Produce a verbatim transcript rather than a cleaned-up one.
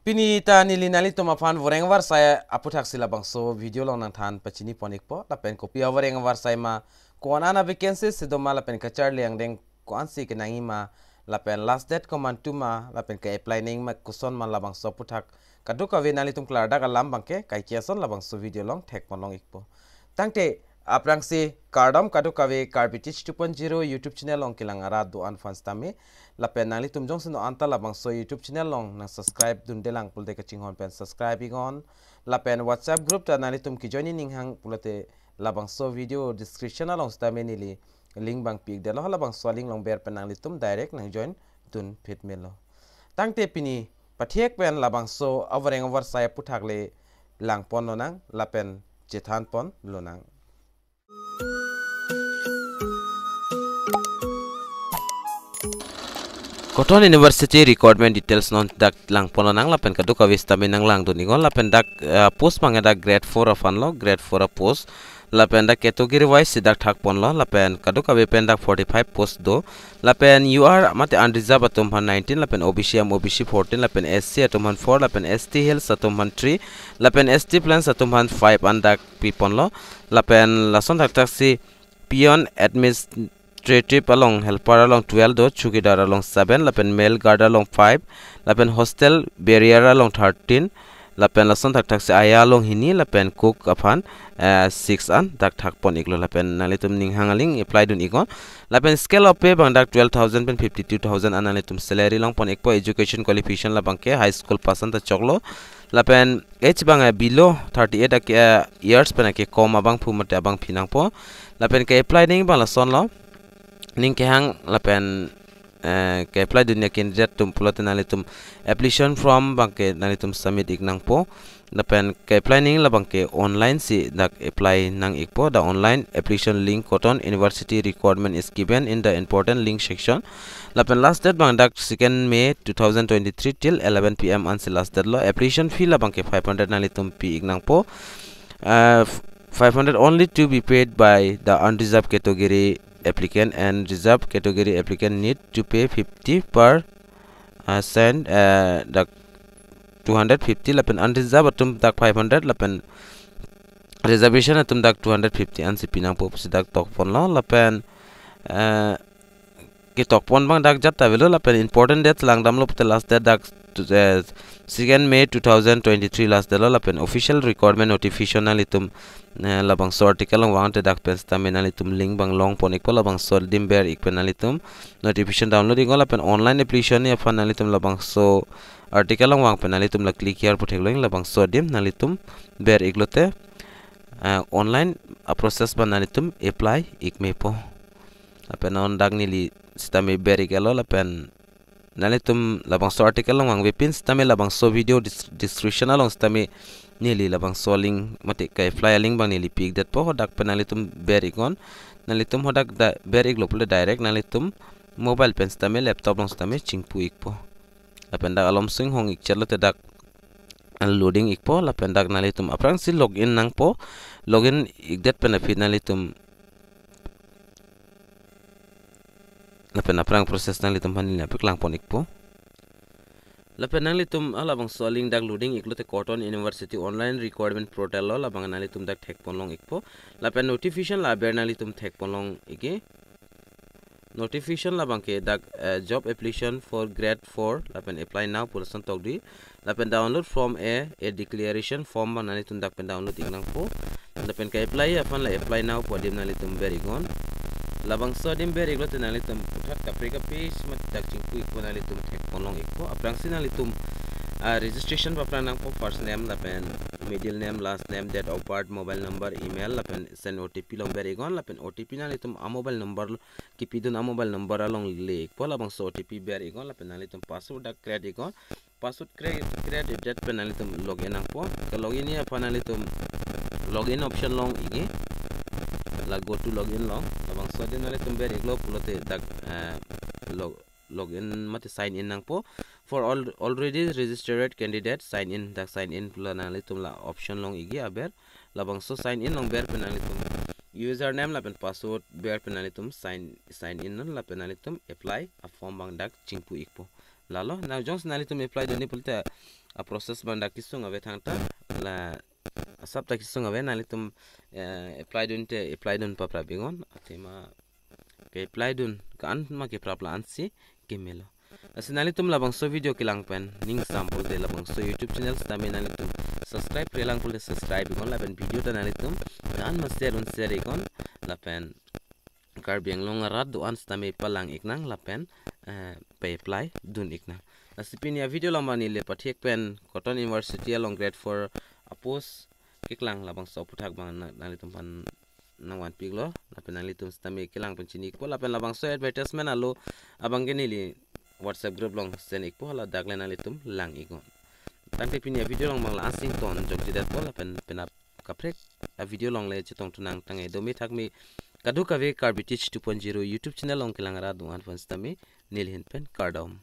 Pini ta neli nanglitum aphan voreng avarsai aputhaksi labangso video along nangthan pachini pon ikpo, lapen kopi avoreng avarsai ma, ko-an a vacancy si doma lapen kacharli angdeng ko-ansi kenangji ma, lapen last date komantu ma, lapen ke-apply nangji ma koson ma, labangso aputhak kadokave nanglitum klardak alam abangke kaike ason labangso video along thek pon long ikpo. Tangte aphrangsi kardom kadokave Karbi Teach two point zero YouTube channel along kelang arat do-an aphan sitame. Lapen nanglitum jongsi non anta labangso YouTube channel along nang subscribe dunde lang pulote kachinghon pen subscribe iknon. Lapen WhatsApp group ta nanglitum kejoin ning hang pulote labangso video description along sitame neli link abang pi-ikdetlo, labangso link along ber pen nanglitum direct nang join dun phit melo. Tangte pini pathek pen labangso avoreng avarsai aputhak le lang pon lonang lapen chethan pon lonang. Cotton University recruitment details non dak lang pon lonang lapen kadokave sitame nang lang dun iknon. Lapen dak, eh, post abangke dak grade four aphan lo, grade four a-post. Lapen dak category wise si dak thak pon lo, lapen kadokave pen dak forty-five post do. Lapen U R mate unreserved atum aphan nineteen, lapen O B C M O B C fourteen, lapen S C atum aphan four, lapen S T Hills atum aphan three, lapen S T Plains atum aphan five an dak pi pon lo. Lapen lason thakthaksi peon administrative along helper along twelve do, chowkidar along seven, lapen male guard along five, lapen hostel bearer along thirteen, lapen lason thakthaksi aya along hini, lapen cook aphan, eh, six an dak thak pon iklo. Lapen nanglitum ning hang aling apply dun iknon. Lapen scale of pay abang dak twelve thousand pen fifty-two thousand an nanglitum salary long pon ikpo. Education qualification labangke high school pass an ta choklo. Lapen age abang, eh, below thirty-eight ake, eh, years pen ake kom abangphu mate abangphi nangpo. Lapen ke-apply nangji abang lason lo. Ning kehang lapen, eh, ke-apply dunji a-candidate atum pulote nanglitum application form abangke nanglitum submit ik nangpo. Lapen ke-apply nangji labangke online si dak apply nang ikpo. The online application link Cotton University requirement is given in the important link section. Lapen last date abang dak second May two thousand twenty-three till eleven P M ansi last date lo. Application fee labangke five hundred nanglitum pi ik nangpo. Uh, f-, five hundred only to be paid by the unreserved category applicant, and reserved category applicant need to pay fifty per, uh, cent, uh, dak two hundred fifty, lapen unreserved atum dak five hundred, lapen reservation atum dak two hundred fifty ansi pi nangpo pusi dak tok pon lo. Lapen, eh, ketok pon abang dak jat ta avelo, lapen important date langdamlo pulote last date dak tu-, eh, second May two thousand twenty-three last date lo. Lapen official requirement notification nanglitum, eh, labangso article along vangte dak pen sitame nanglitum link abang long pon ikpo, labangso adim ber ik pen nanglitum notification download iknon. Lapen online application nangji aphan nanglitum labangso article along vang pen nanglitum la click here pu theklong, labangso adim nanglitum ber iklote, ah, online a-process abang nanglitum apply ik mepo. Lapen non dak neli sitame ber iklo, lapen nanglitum labangso article along vangvepin sitame labangso video dis-, description along sitame neli labangso link mate ke-apply link abang neli pi-ikdetpo. Hadak pen nanglitum ber iknon. Nanglitum hadak da ber iklo pulote direct nanglitum mobile pen sitame laptop along sitame chingpu ikpo. Lapen dak alom singhong ik chetlo te dak loading ikpo, lapen dak nanglitum aphrangsi login nangpo. Login ikdet pen aphi nanglitum, lapen aphrang process nanglitum aphan neli nangpaklang pon ikpo. Lapen nanglitum halabangso link dak loading iklote Cotton University online requirement portal lo, labang nanglitum dak thek pon long ikpo. Lapen notification la aber nanglitum thek pon long ikji. Notification labangke dak, eh, job application for grade four, lapen apply now pu lason tokji. Lapen download from a, a declaration form abang nanglitum dak pen download ik nangpo. Lapen ke-apply aphan la apply now pu adim nanglitum ber iknon. Labangso adim ber iklote nanglitum puthot kaprek a-page mat dak chingpu ikpo, nanglitum thek pon long ikpo. Aphrangsi nanglitum, ah, registration paphrang nangpo, first name lapen middle name, last name, date of birth, mobile number, email, lapen send O T P along ber iknon. Lapen O T P nanglitum a-mobile number lo kipidun a-mobile number along le ikpo, labangso O T P ber iknon. Lapen nanglitum password dak create iknon. Password create, create idet pen nanglitum login nangpo. Ke-login ji aphan nanglitum login option long ikji. La go to login long. Labangso adim nanglitum ber iklo pulote dak, eh, log-, login mate sign in nangpo. For all already registered candidate, sign in, dak sign in pu la nanglitum la option long ikji aber. Labangso sign in long ber pen nanglitum username lapen password ber pen nanglitum sign, sign in non, lapen nanglitum apply a-form abang dak chingpu ikpo. Lalo, nang jongsi nanglitum apply dunji pulote a process abang dak kesung ave thangta, la asap ta kesung ave, nanglitum eh, apply dunte apply dun paprap iknon, athema ke-apply dun ko-an ma keprap la-ansi kemelo. Lasi nanglitum labangso video kelang pen ning sampul te labangso YouTube channel sitame nanglitum subscribe-re lang pulote subscribe iknon, lapen video ta nanglitum ko-an ma share un share iknon, lapen Karbi Anglong arat do-an sitame palang iknang lapen eh, pa-apply dun iknang. Lasi pini a video along abang neli pathek pen Cotton University along grade four a post keklang labangso aphuthak abang na- nanglitum aphan nangvanpiklo, lapen nanglitum sitame kelang pen chini ikpo, lapen labangso advertisement alo abang ke neli WhatsApp group along send ikpo, hala dak le nanglitum lang iknon. Tangte pini a video along abang la-ansi ingtonjok chedetpo, lapen penap kaprek a video along le chetongthu nang tangte dome thakme, kadokave Karbi Teach two point zero YouTube channel along kelang arat do-an aphan sitame neli ahin pen kardom.